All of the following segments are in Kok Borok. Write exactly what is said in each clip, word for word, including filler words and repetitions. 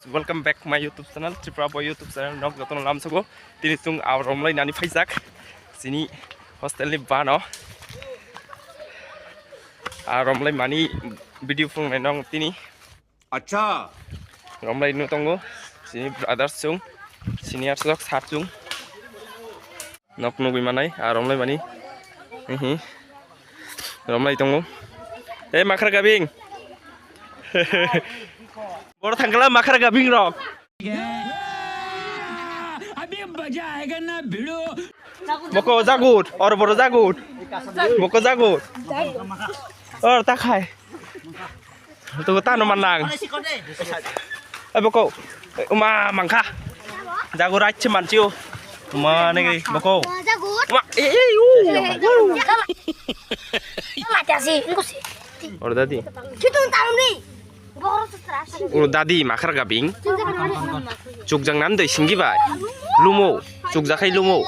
Welcome back my YouTube channel, Tripura Boy YouTube channel. Nok jotono lamsogo. Tini chwng a romlai nani phaijak. Chini hostel ni bano. A romlai mani video phungnai nong tini. Acha. Romlai no tongo. Chini brothers chwng. Senior sok sir chwng. Nok nugwi manai, a romlai mani. Hihi. Romlai tongo. Eh, makhar gabing. Boro thangkala makhar gabing rok. Boko jagut, or boro jagut. Boko jagut. Or takhai. Tuku tano manang. Eh, boko. Uma mangkha. Jago rachche manchio. Uma negi boko. Jago. Uma, eh, eh, uh. Mati asi, engko si. Or dadi. Kita tahu ni. Ur dadi makhar gabing. Chukjang nan doi singgi bai. Lumo. Chukjakhai lumo.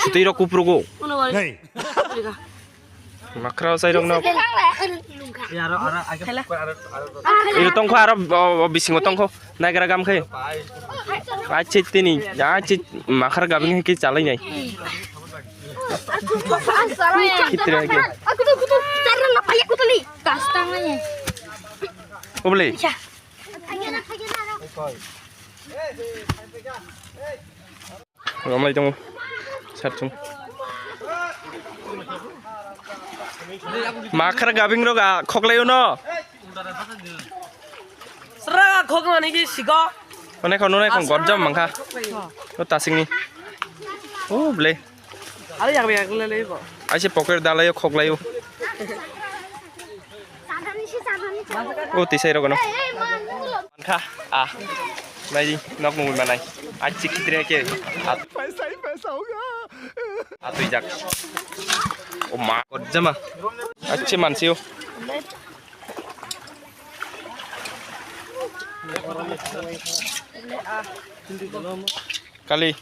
Sutui rok kuprugo. Hey. Makhra sai rok no. Iro tongkho aro o, o bisingo tongkho. Naigra gam khai. Achit tini. Achit makhar gabing hai ke chalai nai. Khitri hai ke. Obole. Romlai tongo. Sarchung. Makhar gabing rok a khoklai uno. Sra khokmani ki sigo. Onai khon, onai khon, gorjam mangkha. O tasingni. O ble. Ari yak yak le le bo. Aise poker dalai o khoklai o. O tisai rok no. Mankha a. Nai di nok mungwi manai. Achi khitre ke. At. Paisa hi paisa hoga. Atui jak. O ma gorjama. Achi mansi o. Kali.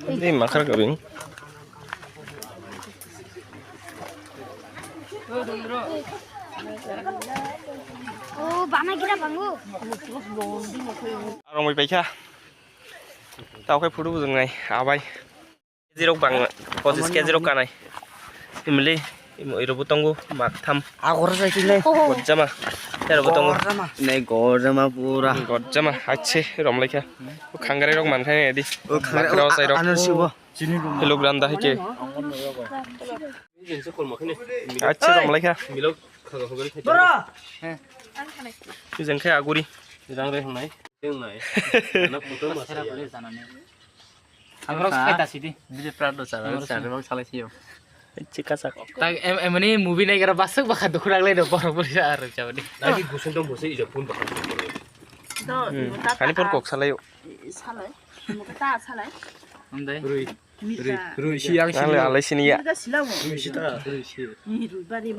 Ini makhar kering. Oh, bana kira bangu. Arong mai paikha. Tao khe photo bujung nai abai. K G rok bang, pochis K G rok kanai. Imli, imo irobo tongo mak tham. Agor sai chile. Gorjama. Terobo tongo. Gorjama. Nei gorjama pura. Gorjama, ache romlaikha. O khangrai rok mankha edi. O khangrai, makrao o sai rok. Ano sibo. Hello granda hike. Ache romlaikha. Bora. Bijeng khe aguri. Rang re hnai. Hnai. Ana photo ma saya. Ang rok sai ta sidi. Bini pran do chana, chana mang salai siyo. Chika sak. Tak em, em ni movie nai gara basuk baka dukhu raglai do borok bori aro chabani. Lagi gusung dong bose ija pun baka. Ani por kok salai. Salai. Mukta salai. Andai. Rui. Rui. Rui si yang si. Alai sini ya. Rui si ta, rui si.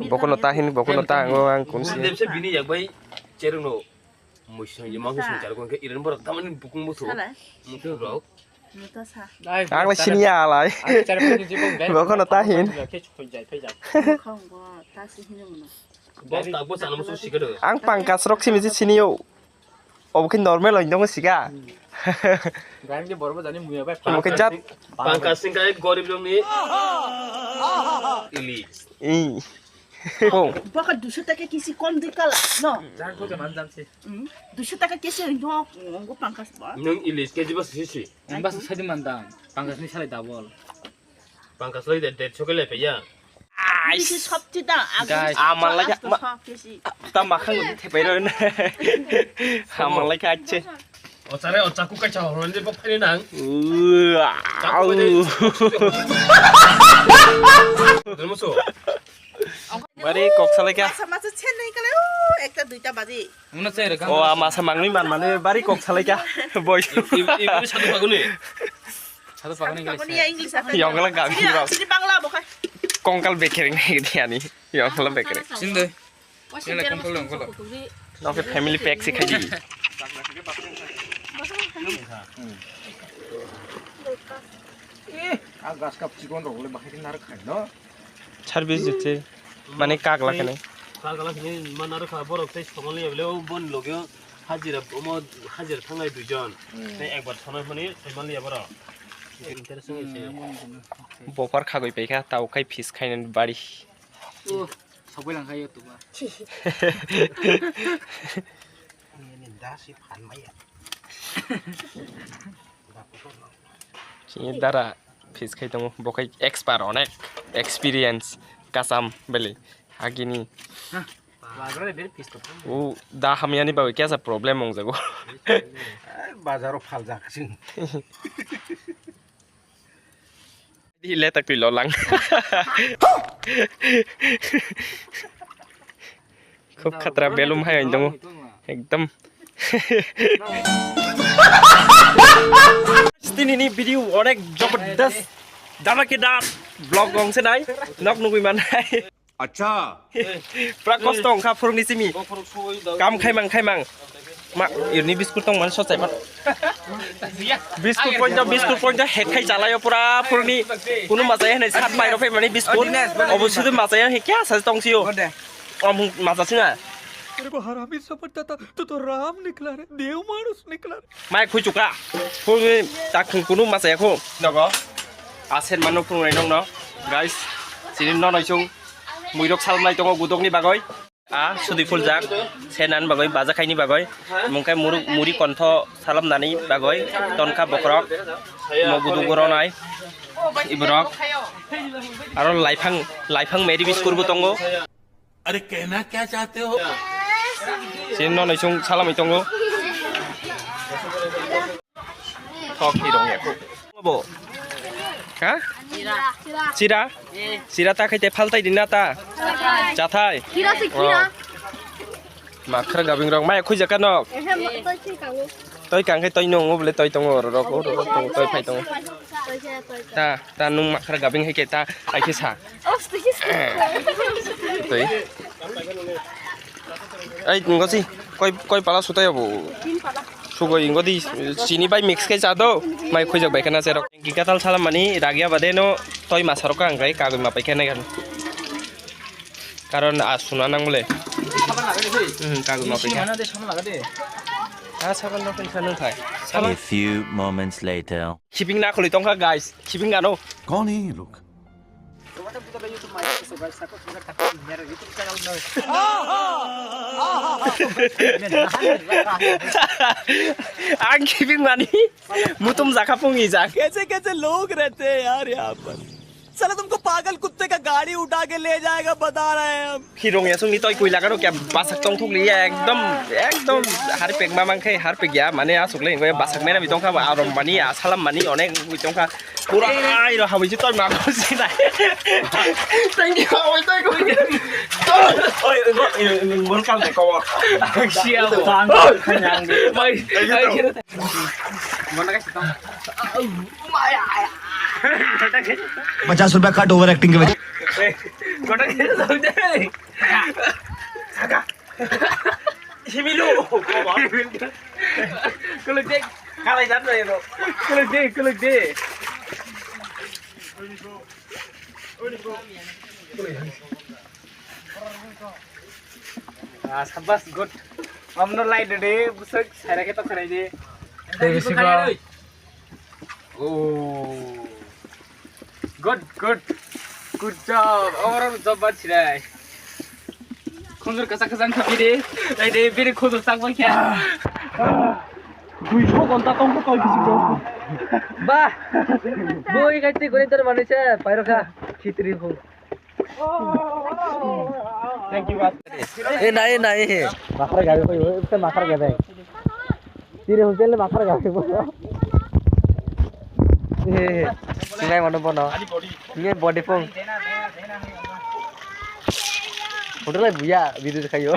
Bokono tahin, bokono ta ang, ang kun si. Bini yak bai cherung no. Muisang je mangsa sung char kong ke iran borok tamani bukung musu. Sala. Mutu rok. Muta sa. Ang le sini ya alai. Bokono tahin. Khong bo ta si hini muno. Bok tak bo sana musu sikado. Ang pangkas rok simi je sini yo. Obo khe normal oi dong sika. Gang je borok jani muya bai. Obo khe jat. Pangkas sing kai gorib rok ni. Ili. I. Oh. Baka duiso taka kisi kom dui kala, no? Jang ko jaman jang si. Hmm. Duiso taka kisi oi dong, ngo pangkas ba. Nung ilis K G ba sisi. Ang ba sadi mandang. Pangkas ni salai double. Pangkas loi de, de chokole pe ya. Kisi sop ti da, guys. Amal lagi, ma, kisi. Ta makhang ni thepai ro na. Amal lagi acche. O chare, o chaku kai cha holo ni bo phani nang. Ua. Chaku kai de. Dal muso. Bari kok salaikha. Masa masa chenai kale o ekta duita baji. Muna chai rwkha. O, a masa mangni man mane bari kok salaikha. Boy. Ibu satu paguni. Satu paguni English. Paguni ya English apa? Yongla gami rok. Sini Bangla bokai. Kongkal bekereng nai dia ni. Yongla bekereng. Sini deh. Sini deh kongkal yongkal. Nokhe family pack si khaidi. Eh, a gas kap chikon rok le bahai nar khai no. Service jetse mane kagla kene. Kagla kene mana rokha borok tei somali abele o bon logyo hajira omo hajira thangnai duijon. Hmm. Tei ekbar sonai mani somali aboro. Interesting se. Bopar khagoi paikha tau khai fish khainani bari. O, sokoi langkha YouTube a. Chini dara fish khai tongo, bo khai expert, onek experience, kasam belai agini. O da hamyani bagwi kesa problem wngjago. Bazaro phaljak chwng. Di letak twi lo lang. Khub khatra belum hai ang tongo. Ekdom. Tini ni video onek jabardast. Dama ke da vlog gong se nai. Nok nugui man nai. Acha. Pura kosto wngkha phuruni simi. Kam khaimang khaimang. Ma, ini biscuit tong man sochai man. Biscuit point biscuit point hek khai chalayo pura phuruni. Kunu machai hwnwi sat mai rok phai mani biscuit. Obo sudu machai hwnwi kya sa tong sio. Om machai sina. तेरे को हरामी समझता था, तू तो राम निकला रे, देव मानुष निकला रे। Mai khui chuka. Phuruni takhung kunu machai kho. Nogo. Asen mano phurunai nong no. Guys, sini no noi chung. Muirok salmnai tongo gudokni bagoi. A sudi fuljak, senan bagoi, baja khaini bagoi. Mungkai muru-, muri kontho salamnani bagoi. Tonkha bokrok, mo gudu goronai. Iborok. Aro laifang, laifang meri biskur bo tongo. अरे कहना क्या चाहते हो? Sini no noi chung salamai tongo. Thok hi rong ya. Bo. Ha? Chira. Chira? Eh. Chira ta khai te phal tai din na ta? Chathai. Chathai? Chira se chira. Oh. Makhra gabing rok mai khoi jaka nok. Ehe, ma-, toi si kango. Toi kang khai toi nung bole toi tongo ro ro ro ro tongo toi phai tongo. Toi se, toi se. Ta, ta nung makhra gabing hai ke ta ai ke sa. Toi. Ai, ngosi, koi, koi pala sutai abo? Tin pala. Sugoi, ingodi, chini bai mix kai cha do, mai khujak bai kana cherok. Engki katal salam mani, ragya bade no, toi masarok ang kai, kagoi ma pai kene kan. Karon a suna nang mole. Hmm, kagoi ma pai kene. Ah, saban no kai sanu khai. A few moments later. Khibing na kholi tongkha, guys. Khibing ano. कौन है ये लोग? Ang khibing mani mutum jakha pung ijak. कैसे कैसे लोग रहते हैं यार यहाँ पर। साला तुमको पागल कुत्ते का गाड़ी उठा के ले जाएगा, बता रहे हैं हम। Khirong ya sungni toi koi lagano kya basak tong thuk liya ekdom ekdom harpek mamang khai harpek ya mane asuk le ngoya basak mena bitong kha arom mani asalam mani onek bitong kha pura ai ro hawi toi ma ko si nai. Thank you hawi toi ko. Oi, oi, oi, welcome to Kowa. Siya ko. Mai, ai, Mana ka sitang. पचास रुपया cut over acting के वजह। Kota kiri saujai. Himilu. Kuluk dek. Kalai jat na yero. Kuluk dek, kuluk dek. Ah, sabas, good. Amno lai de, busuk, saya kita kena ini. Tei bisingo. Oh. Good, good. Good job. Orang job banget sih, dai. Khunjur kasang kasang tapi deh. Dai deh, beri khunjur sang bang ya. Duiso gonta tongko toi bisingo. Bah. Boi kati gori tor manusia, pairo kha. Khitri ho. Thank you, boss. Eh, nahi, nahi. Makhra gabi koi, eh, makhra gabi. Tiri hotel makhra gabi. Eh, sinai mano bono. Ini body phone. Photo lai buya, video khayo.